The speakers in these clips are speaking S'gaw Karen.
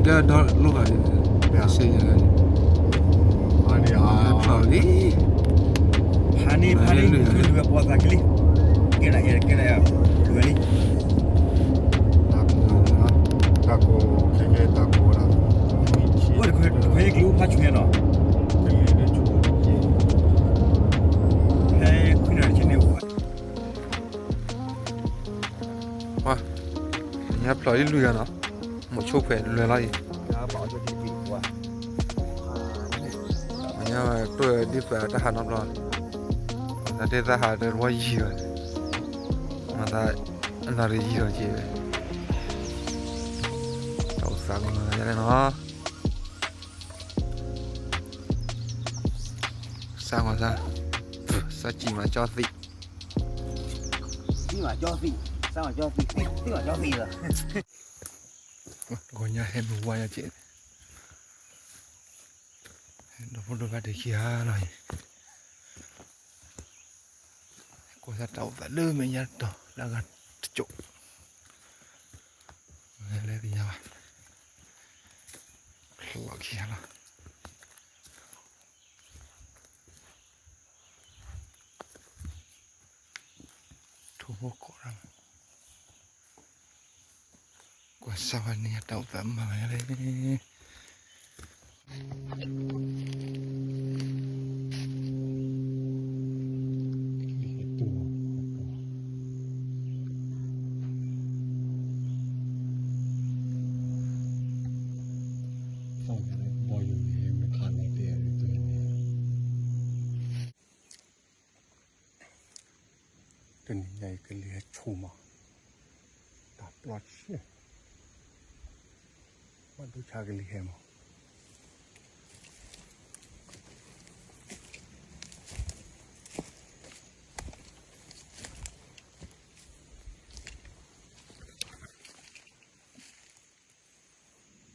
လၢဒီလိၣ်ဘၣ်န့ၣ်, ဖျီလံ, ဖးန့ၢ်ဖးန့ၢ် လွံၢ်ဝဲပီသးကလံ, ကဲဒၣ်အဲၣ် ကဲဒၣ်အဲၣ် လွံၢ်ဝဲလံ, တၢ်ကိး ခဲကဲတၢ်ကိးဒၣ်, တခွဲကလံၤအိၣ်ဖးဆူညါနီၤ, ဖဲခွံနၣ်ရံၣ်ဆံန့ၣ်, ပှၤ, ညါဖျီလံလွံၢ်ဂၤနီၤ, မိၤဆိဖဲလွဲၤလီၤအံၤ, ညါတိၢ်ဒ်သးတၢ်ဟးနီတဘျီ, မၤသးဒ်သးဟးတဝီယံာ်ဘၣ်, မၤသးအနၣ်ရံၣ်ယံာ်လီၤက့ၤ, တၢ်အိၣ်သးကညီၤသးယါလဲၣ်နီၤ, စၢ်မၤစၢ်, စၢ်စံၣ်မၤကၠီသံး, စံၣ်မၤကၠီသံး, စၢ်မၤကၠီသံး, စံၣ်မၤကၠီသံးလီၤ, တဂီၤညါဟဲမုၢ်ဝါညါက့ၤ, ဒီဖိဒိၣ်ဘၣ်ဒ့ခံဂၤလီၤအံၤ, ကွၢ်စၢ်တၢ်အိၣ်သးလၢမဲာ်ညါတတီၤလၢအဂၤတကၠိၣ်, လဲၤသ့ၣ်ညါဘၣ်, လီၢ်ခံဂၤလီၤ, ထိၣ်ဖိကိးရၣ်, ကွၢ်စၢ်ဝဲန့ၣ် တၢ်အိၣ်သးမၤဝဲလဲၣ်, တနံၤညါအံၤကလံၤဟဲဆိမး, တၢ်ပျီဆံး, ဘၣ်ဒိဆါကလံၤဟဲမး.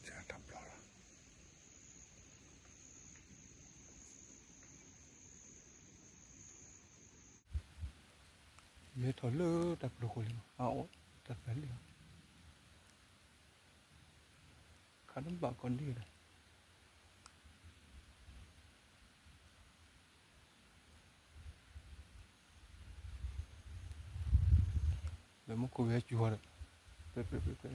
တၢ်ပျီလီၤ. မ့ၢ်ထီၣ်လၢတၢ်ပျီဃိလံမး, အအိၣ်တၢ်ပျီလံလီၤ. ခါတဘၣ်ကီဒ်ဒီး လၢမူခိၣ်ဝဲစူၤဟီဒီး ပဲပဲပဲပဲ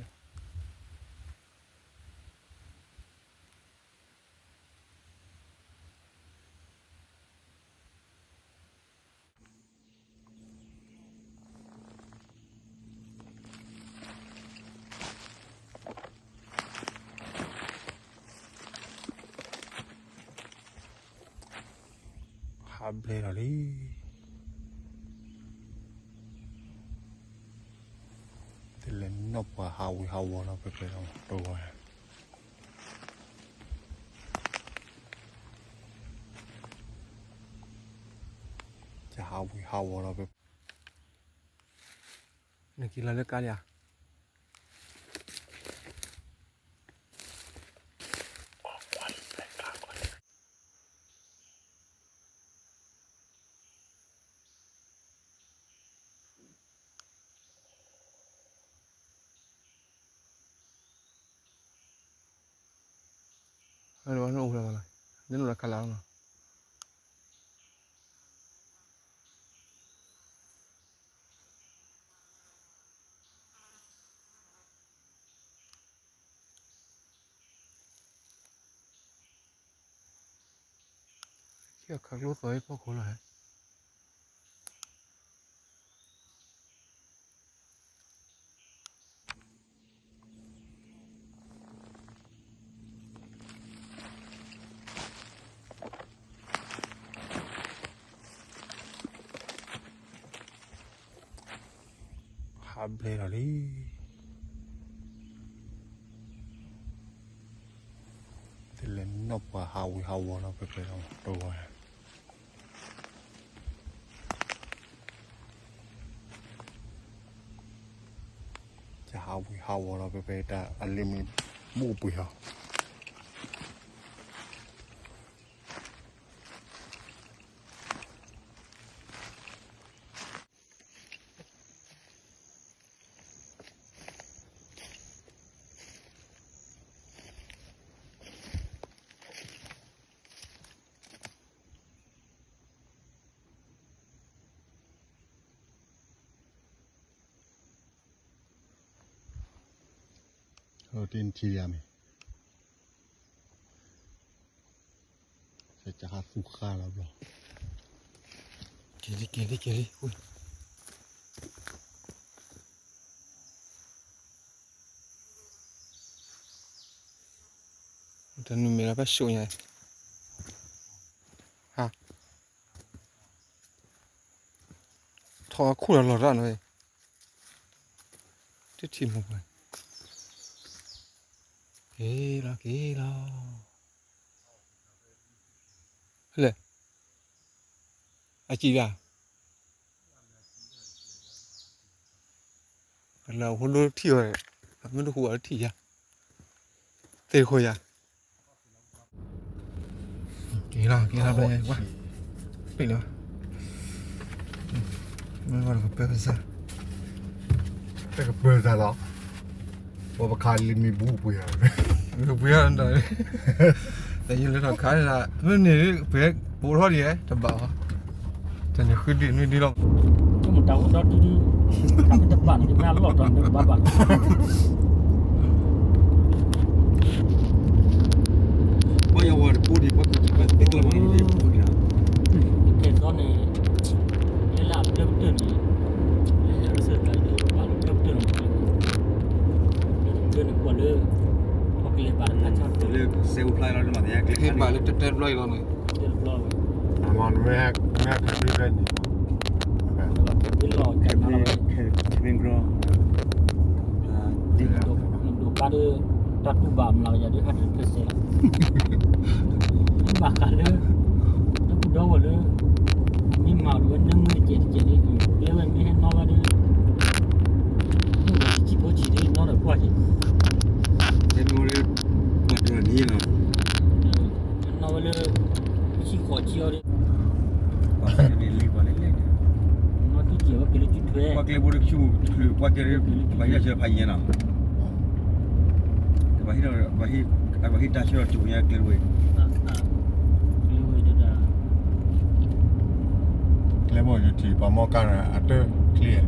ဟးဘျဲလီၤလံ. တလဲၤနီၢ်ပှၤဟးဝံၤဟးဝီၤလီၤ ပဲပဲလီၤ တဝီၤ တဟးဝံၤဟးဝီၤလီၤ ပဲပဲ နက့ၤလီၤလၢကါလံဧါ. နအိၣ်ဖဲလဲၣ်, နအိၣ်ဖဲလဲၣ်နီၤ. ဆံၣ်ခးကျိသီၣ်ဖီခိၣ်လီၤ. ဟးဘျဲလီၤလံ. တလဲၤနီၢ်ပှၤဟးဝံၤဟးဝီၤလီၤ ပဲပဲလီၤ တဝီၤ တဟးဝံၤဟးဝီၤလီၤ ပဲပဲ တၢ်အလံၤမ့ၢ် မ့ၣ်အူပှ့ၤဟီ. တ တ့ၢ်နထံၣ်ယၤမ့ၢ် စကဟးသူၣ်ဃါလီၤဘျီ က့ၤလံ က့ၤလံ က့ၤလံ တနံၤမ့ၢ်လၢဖဲစိညါ ဟါ ထီၣ်ခိၣ်လီၤလီၤတၢ်နီၤ တထံၣ်မူပှဲၤ က့ၤလီၤ က့ၤလီၤ လဲၣ် အစံၣ်ဒၣ် ကလၢအဖိဒိၣ်ထံၣ်ဝဲ အမ့ၢ်တဟူးအီၤတထံၣ်ယၤ သ့ၣ်ခိၣ်ယၤ က့ၤလီၤ က့ၤလီၤ ပျဲဝဲ ပ့ၢ်လီၤ မ့ၢ်ဝဲတကပၢၤပစၢ် တကပၢၤစၢ်လီၤ ပှၤပခးလံမ့ၢ်ဘူးပှ့ၤ မ့ၢ်ပှ့ၤ တယလၢထီၣ်ခါန့ၣ် မ့ၢ်န့ၣ် ပှ့ၤပိာ်ထီၣ်ဒံး တဘၣ်အီၤ တန့ၣ်ဃုဒံးနွံဒံးလီၤ ကမတၤအိၣ်ဒီဒုဒု တၢ်မ့ၢ်တဘၣ်န့ၣ် ကမ့ၢ်အလီၢ်တီၤန့ၣ်ကဘၣ်ဘၣ် ပှၤယဝၤတပိဒံး ပှၤကူၣ်တပှဲၤသ့ကျၢၢ်မးန့ၣ် ပအိၣ်ဒံးလီၤ ကဲသီန့ၣ် လၢလၢအဖျၢၣ်ကတၢၢ်န့ၣ် လၢယၤလၢစၢၤကျါဒီး ပှၤလၢဖျၢၣ်ကတၢၢ်န့ၣ် ဖျၢၣ်ကတၢၢ်န့ၣ်ကွၢ်လၢ ပှၤကလဲၤဘၣ်တခါဆၢ လၢစဲးအိၣ်ဖျါလီၤမး ဟ့ၣ်ဘၣ်လၢတၢ်တၢ်တဘျီအံၤလီၤန့ၣ် တၢ်တဘျီ မ့ၢ်မ့ၢ်ဟဲခးသံဖဲန့ၣ် ဖဲလီၤကဲမ့ၢ်ကရၢ ဒိးဘၣ်ဒီး တၢ်တူၢ်ဘၣ်အမျးကယၤဒီး ဟးထီၣ်ဖဲစဲးလီၤ မ့ၢ်ဘၣ်ဃးလၢ တၢ်ကူၣ်ဒီဝဲလၢ မ့ၢ်မၤဒ်ဝဲနၢမုၢ်တကဲးတကဲးန့ၣ် ကျဲဝဲမ့ၢ်ဟဲနီၣ်ဘၣ်ဒီး မ့ၢ်ဝဲဆံးဖိဆံးဒီးနီၣ်ဒီးကွၢ်က့ၤ တဲမ့ၢ်ဝဲလၢ ပှၤတရၢ်န့ၣ်လီၤ နီၣ်ဝဲလၢ ဆံဃိးဆံအီၤဒီး ပှၤန့ၣ်လံပှၤလဲၣ်လဲၣ် နီၣ်ထံၣ်ကဲးဝဲက့ၤလၢစုထွဲ ပှၤကျဲဘိတဆူၣ်ချုးပှၤကဲ ပှၤဟံၣ်တၢ်ဆၢဖးယံၤနီၤ ပှၤဟံၣ်တၢ်ဆၢထီၣ်ကၠိညါကျဲဝဲ ကျဲဝဲဒၣ် ကျဲဘိယထံၣ်ပှၤမီကါရၢ်အတၢ်ချ့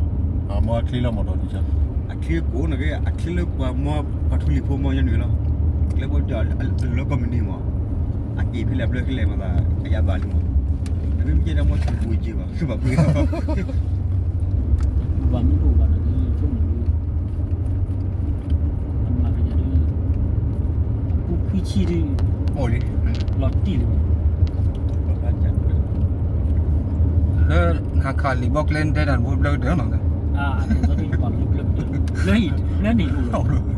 ပှၤမီချ့လၢမီၢ်တီၢ်ဒုးဆၢ အချ့ကိးန့ၣ်က့ အချ့လၢပှၤမီပှၤထူလံၤဖိမီညါနုာ်လီၤ ကျဲဘိတၢ်လၢကီၢ်မနုၤမီၢ် အက့ၤဖဲလဲၣ်ဘျၢဖဲလဲၣ်မၤသး အယါဘၣ်လံမီၢ် တမ့ၢ်မ့ၢ်ကဲဒၣ်မီၢ်ဆူးပူၤယံၤဘၣ် ဘၣ်ပှ့ၤ ဘၣ်မနုၤဘၣ်န့ၣ် ဆိကမိၣ် အမၤကယၤဒ် အပူၤခွံဆံဒ် အိၣ်လံ လီၤတံၢ်လံ လၢနဟးခးလံာ်ဘီကျဲတဲတၢ်တဘိဘျၢကတၢၢ်နီၤ အကဲသီဒ်ပှၤဘျၢကတၢၢ် ဘျၢအံၤ ဘျၢန့ၣ်အိၣ်လီၤ